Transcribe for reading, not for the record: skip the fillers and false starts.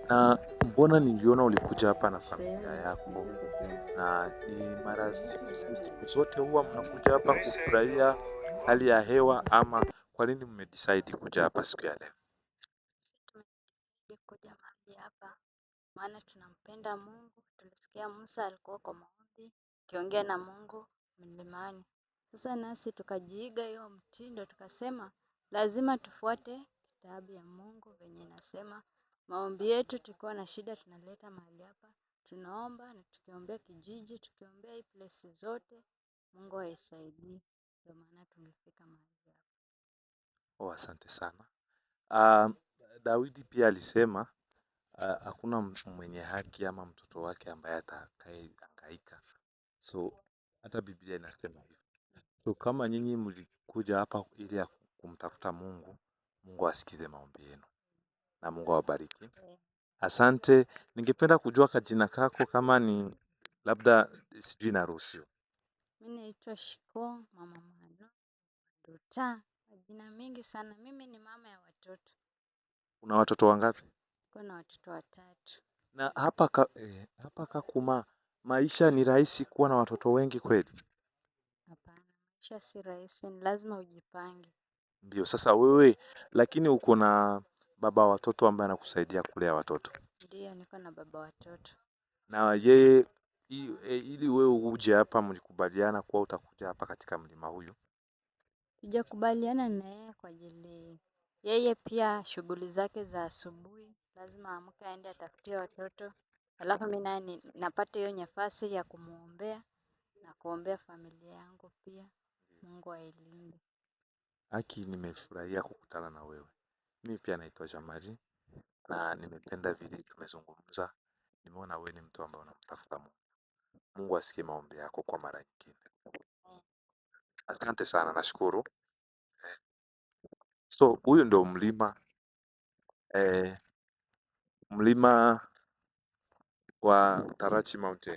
Na mbona niliona ulikuja hapa na familia yako, na ni mara siku zote huwa mnakuja hapa kufurahia hali ya hewa, ama kwa nini mmedecide kuja hapa siku ya leo? Sisi kuja mahali hapa maana tunampenda Mungu. Tulisikia Musa alikuwa kwa maombi akiongea na Mungu mlimani. Sasa nasi tukajiiga hiyo mtindo, tukasema lazima tufuate kitabu ya Mungu venye inasema. Maombi yetu tukiwa na shida tunaleta mahali hapa, tunaomba na tukiombea kijiji, tukiombea hii place zote, Mungu aisaidie. Ndio maana tumefika mahali hapa. Oh, asante sana. Dawidi pia alisema hakuna mwenye haki ama mtoto wake ambaye atakayehangaika. So hata Biblia inasema hivyo. So kama nyinyi mlikuja hapa ili ya kumtafuta Mungu, Mungu asikize maombi yenu na Mungu awabariki. Asante. Ningependa kujua kajina kako kama ni labda sijui naruhusiwa. Mi naitwa Shiko Mama Mano Duta, majina mingi sana. Mimi ni mama ya watoto. Una watoto wangapi? Niko na watoto watatu. Na hapa Kakuma maisha ni rahisi kuwa na watoto wengi kweli? Hapana, maisha si rahisi, ni lazima ujipange. Ndio, sasa wewe lakini uko na baba watoto ambaye anakusaidia kulea watoto. Ndiyo, niko na baba watoto. Na yeye ili wewe uje hapa mlikubaliana kuwa utakuja hapa katika mlima huyu? Tujakubaliana na yeye kwa ajili yeye pia shughuli zake za asubuhi lazima aamke aende atafutie watoto, alafu mimi naye napata hiyo nafasi ya kumuombea na kuombea familia yangu pia, Mungu ailinde. Haki, nimefurahia kukutana na wewe. Mimi pia naitwa Jamali na nimependa vile tumezungumza. Nimeona wewe ni mtu ambaye unamtafuta Mungu. Mungu asikie maombi yako kwa mara nyingine. Asante sana, nashukuru. So huyu ndio mlima mlima wa Tarachi Mountain.